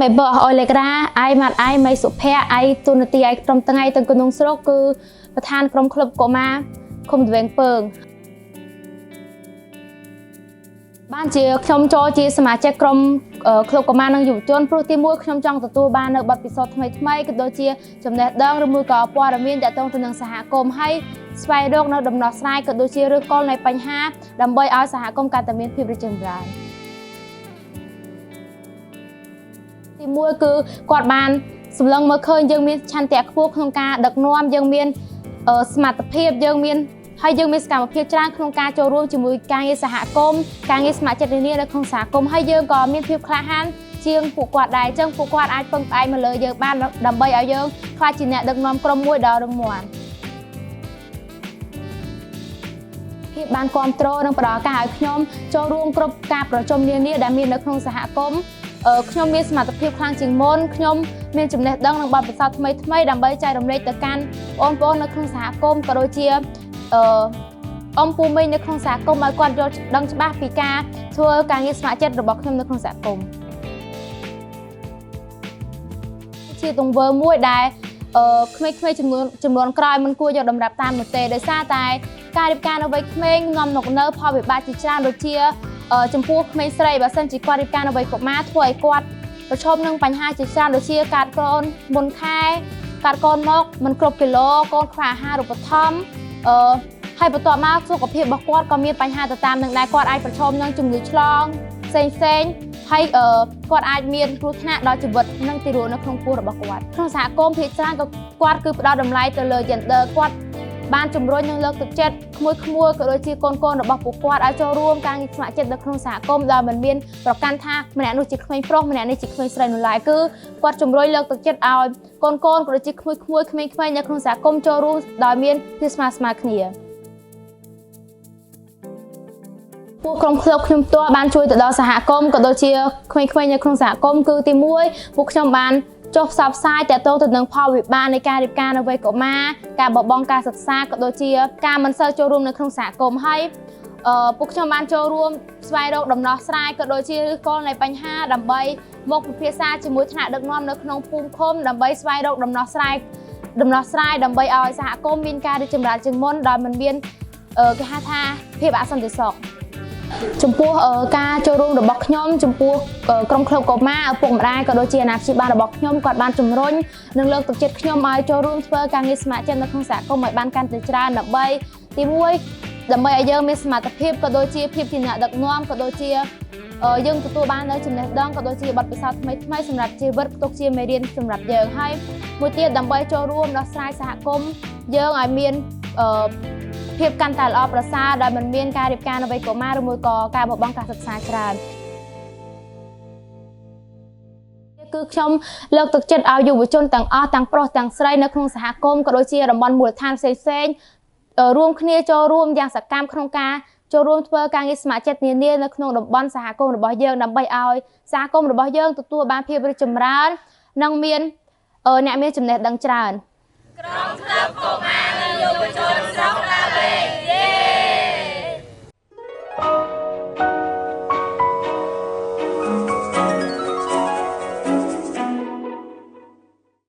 មេបអយលេក្រាអៃម៉ាត់អៃមីសុភ័ក្រអៃទូនទីអៃក្រុមថ្ងៃទាំងក្នុងស្រុកគឺប្រធានក្រុមក្លឹបកុមារឃុំទ្វេងពើងបានជាខ្ញុំចូលជាសមាជិកក្រុមក្លឹបកុមារនិងយុវជនព្រោះទីមួយខ្ញុំចង់ទទួលបាននៅបទពិសោធន៍ថ្មីៗក៏ដូចជាចំណេះដឹងឬមួយក៏ព័ត៌មានទាក់ទងទៅនឹងសហគមន៍ហើយស្វែងរកនៅដំណោះស្រាយក៏ដូចជាឫសគល់នៃបញ្ហាដើម្បីឲ្យសហគមន៍កាន់តែមានភាពរីកចម្រើនទីមួយគឺគាត់បានសម្លឹងមើលឃើញយើងមានឆន្ទៈខ្ពស់ក្នុងការដឹកនាំយើងមានសមត្ថភាពយើងមានហើយយើងមានសកម្មភាពច្រើនក្នុងការចូលរួមជាមួយការងារសហគមន៍ការងារស្ម័គ្រចិត្តនានានៅក្នុងសហគមន៍ហើយយើងក៏មានភាពក្លាហានជាងពួកគាត់ដែរអញ្ចឹងពួកគាត់អាចពឹងផ្អែកមកលើយើងបានដើម្បីឲ្យយើងក្លាយជាអ្នកដឹកនាំក្រុមមួយដ៏រឹងមាំភាពបានគ្រប់គ្រងនិងផ្ដល់ឱកាសឲ្យខ្ញុំចូលរួមគ្រប់ការប្រជុំនានាដែលមាននៅក្នុងសហគមន៍ខ្ញុំមានសមត្ថភាពខ្លាំងជាងមុនខ្ញុំមានចំណេះដឹងនិងបទពិសោធន៍ថ្មីៗដើម្បីចែករំលែកទៅកាន់បងប្អូននៅក្នុងសហគមន៍ក៏ដូចជាអំពូមីងនៅក្នុងសហគមន៍ឲ្យគាត់យល់ដឹងច្បាស់ពីការធ្វើការងារស្ម័គ្រចិត្តរបស់ខ្ញុំនៅក្នុងសហគមន៍ជាទង្វើមួយដែលក្មេងៗចំនួនក្រោយមិនគួរយកតម្រាប់តាមនោះទេដោយសារតែការរៀបការនៅវ័យក្មេងនាំមកនៅផលវិបាកជាច្រើនដូចជាចំពោះក្មេងស្រីបើសិនជាគាត់រៀបការនៅវ័យកុមារធ្វើឲ្យគាត់ប្រឈមនឹងបញ្ហាជាច្រើនដូចជាកាត់កូនមុនខែកាត់កូនមកមិនគ្រប់គីឡូកូនខ្វះអាហារូបត្ថម្ភហើយបន្ទាប់មកសុខភាពរបស់គាត់ក៏មានបញ្ហាទៅតាមនឹងដែរគាត់អាចប្រឈមនឹងជំងឺឆ្លងផ្សេងៗហើយគាត់អាចមានគ្រោះថ្នាក់ដល់ជីវិតនិងទារកនៅក្នុងពោះរបស់គាត់ក្នុងសហគមន៍ភាគច្រើនក៏គាត់គឺផ្ដល់តម្លៃទៅលើ gender គាត់បានជំរុញនិងលើកទឹកចិត្តក្មួយៗក៏ដូចជាកូនៗរបស់ពួកគាត់ឲ្យចូលរួមការងារស្ម័គ្រចិត្តនៅក្នុងសហគមន៍ដោយមិនមានប្រកាន់ថាម្នាក់នោះជាក្មេងប្រុសម្នាក់នេះជាក្មេងស្រីនោះឡើយគឺគាត់ជំរុញលើកទឹកចិត្តឲ្យកូនៗក៏ដូចជាក្មួយៗក្មេងៗនៅក្នុងសហគមន៍ចូលរួមដោយមានភាពស្មើៗគ្នាពួកក្រុមក្លឹបខ្ញុំផ្ទាល់បានជួយទៅដល់សហគមន៍ក៏ដូចជាក្មេងៗនៅក្នុងសហគមន៍គឺទី1ពួកខ្ញុំបានចុះផ្សព្វផ្សាយទាក់ទងទៅនឹងផលវិបាកនៃការរៀបការនៅវ័យកុមារការបបង់ការសិក្សាក៏ដូចជាការមិនសូវចូលរួមនៅក្នុងសហគមន៍ហើយពួកខ្ញុំបានចូលរួមស្វែងរកដំណោះស្រាយក៏ដូចជាឫសគល់នៃបញ្ហាដើម្បីមកពិភាក្សាជាមួយថ្នាក់ដឹកនាំនៅក្នុងភូមិឃុំដើម្បីស្វែងរកដំណោះស្រាយដើម្បីឲ្យសហគមន៍មានការរីកចម្រើនជាងមុនដោយមិនមានគេហៅថាភាពអសន្តិសុខចំពោះការចូលរួមរបស់ខ្ញុំចំពោះក្រុមក្លឹបកុមារឪពុកម្ដាយក៏ដូចជាអាណាព្យាបាលរបស់ខ្ញុំគាត់បានជំរុញនិងលើកទឹកចិត្តខ្ញុំឲ្យចូលរួមធ្វើការងារស្ម័គ្រចិត្តនៅក្នុងសហគមន៍ឲ្យបានកាន់តែច្រើនដើម្បីទី1ដើម្បីឲ្យយើងមានសមត្ថភាពក៏ដូចជាភាពជាអ្នកដឹកនាំក៏ដូចជាយើងទទួលបាននូវចំណេះដឹងក៏ដូចជាបទពិសោធន៍ថ្មីៗសម្រាប់ជីវិតទុកជាមេរៀនសម្រាប់យើងហើយមួយទៀតដើម្បីចូលរួមដោះស្រាយសហគមន៍យើងឲ្យមានភាពកាន់តែល្អប្រសើរដោយមិនមានការរៀបការនៅវ័យកុមារឬមួយក៏ការបោះបង់ការសិក្សាច្រើនគឺខ្ញុំលើកទឹកចិត្តឲ្យយុវជនទាំងអស់ទាំងប្រុសទាំងស្រីនៅក្នុងសហគមន៍ក៏ដូចជាតំបន់មូលដ្ឋានផ្សេងៗរួមគ្នាចូលរួមយ៉ាងសកម្មក្នុងការចូលរួមធ្វើការងារស្ម័គ្រចិត្តនានានៅក្នុងតំបន់សហគមន៍របស់យើងដើម្បីឲ្យសហគមន៍របស់យើងទទួលបានភាពរីកចម្រើននិងមានអ្នកមានចំណេះដឹងច្រើនក្រុមក្លឹបកុមារនិងយុវជន